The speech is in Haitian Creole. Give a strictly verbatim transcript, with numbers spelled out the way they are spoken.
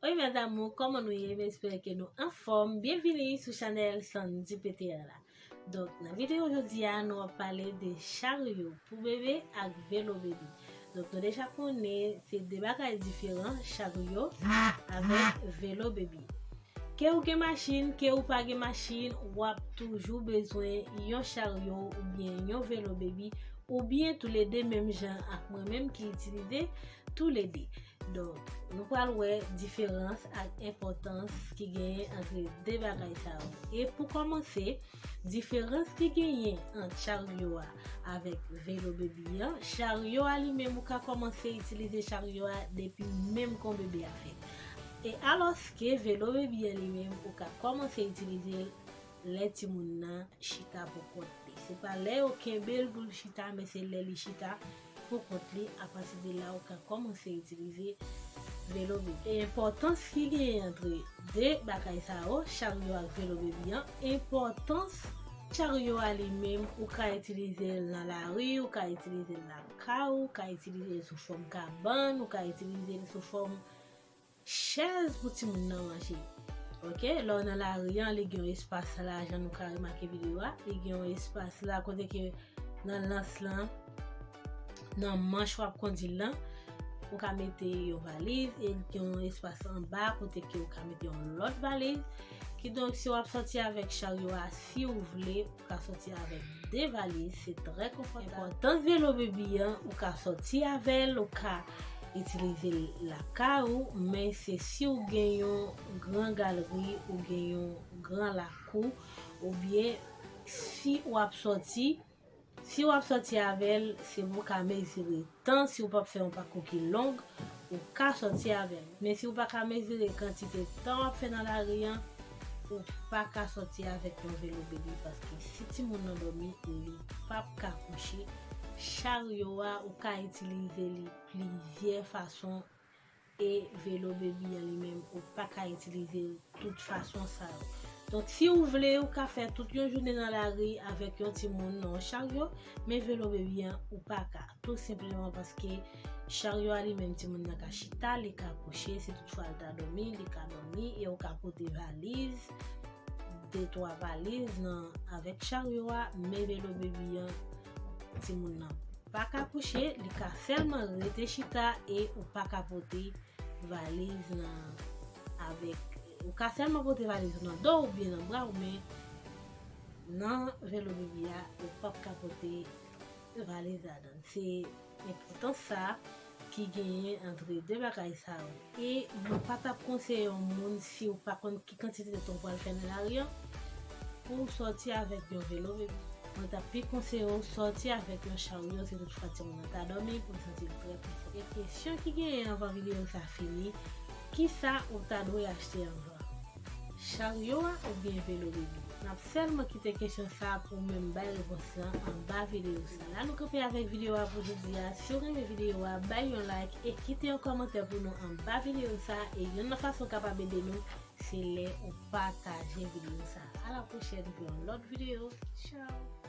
Oi mes amours, kòman nou ye? M espere ke nou anfòm. Byenvini sou chanèl Sandy P T A la. Donk, nan videyo jodi a, nou ap pale de charyo pou bebe ak velo bebi. Donk, nou deja konnen se de bagay diferan, charyo avèk velo bebi. Ke ou gen machin, ke ou pa gen machin, w ap toujou bezwen yon charyo oubyen yon velo bebi, oubyen toulede menm jan ak mwen menm ki itilize toulede. Donk, nou pral wè diferans ak enpòtans ki genyen antre de bagay sa yo. E pou kòmanse, diferans ki genyen ant charyo a avèk velo bebi an, charyo a li menm ou ka kòmanse itilize charyo a depi menm kon bebe a fèt. E alòske velo bebi an li menm ou ka kòmanse itilize l lè timoun nan chita pou kont li. Se pa lè yo kenbe l pou l chita, men se lè li chita pou kont li, apati de la ou ka kòmanse itilize velo bebi. E enpòtans ki genyen antre de bagay sa yo, charyo ak velo bebi an, enpòtans charyo a li menm, ou ka itilize l nan lari, ou ka itilize l lakay ou, ou ka itilize l sou fòm kabann, ou ka itilize l sou fòm chèz pou timoun nan manje. Oke, lè w nan lari an, li gen yon espas la, jan nou ka remake videyo a, li gen yon espas la kote ke nan lans lan, nan manch w ap kondi l lan, ou ka mete yon valiz, e li gen yon espas anba kote ke ou ka mete yon lòt valiz. Kidonk, si w ap sòti avèk charyo a, si w vle, ou ka sòti avèk de valiz, se trè konfòtab. Enpòtans velo bebi an, ou ka sòti avè l, ou ka itilize l lakay ou, men se si w gen yon gran galri, ou gen yon gran lakou, oubyen si w ap sòti, si w ap sòti avè l, se pou w ka mezire tan, si w p ap fè yon pakou ki long, ou ka sòti avè l. Men si w pa ka mezire kantite tan w ap fè nan lari an, ou pa ka sòti avèk yon velo bebi, paske si timoun nan dòmi, li p ap ka kouche. Charyo a, ou ka itilize li plizyè fason, e velo bebi an li menm, ou pa ka itilize l tout fason sa yo. Donk, si w vle, ou ka fè tout yon jounen nan lari avèk yon timoun nan yon charyo, men velo bebi an, ou pa ka. Tou senpleman paske charyo a li menm, timoun nan ka chita, li ka kouche, si toutfwa l ta dòmi, li ka dòmi, e ou ka pote valiz, de twa valiz nan, avèk charyo a, men velo bebi an, timoun nan pa ka kouche, li ka sèlman rete chita e ou pa ka pote valiz nan, avèk, ou ka sèlman pote valiz ou nan do w oubyen nan bra w, men nan velo bebi a, ou p ap ka pote valiz ladan l. Se enpòtans sa ki genyen antre de bagay sa yo. E mwen pa t ap konseye yon moun, si w pa konn ki kantite tan w pral fè nan lari an, pou w sòti avèk yon velo bebi. Mwen t ap pi konseye w sòti avèk yon charyo, si toutfwa timoun nan ta dòmi, pou l santi l trè konfòtab. E kesyon ki genyen anvan videyo sa fini, kisa ou ta dwe achte anvan? Charyo a oubyen velo bebi? N ap sèlman kite kesyon sa a pou mwen bay repons lan anba videyo sa. La nou kanpe avèk videyo a pou jodi a. Si w renmen videyo a, bay yon like e kite yon kòmantè pou nou anba videyo sa. E youn nan fason w kapab ede nou, se lè ou pataje videyo sa. A la pwochèn pou yon lòt videyo. Tchaw!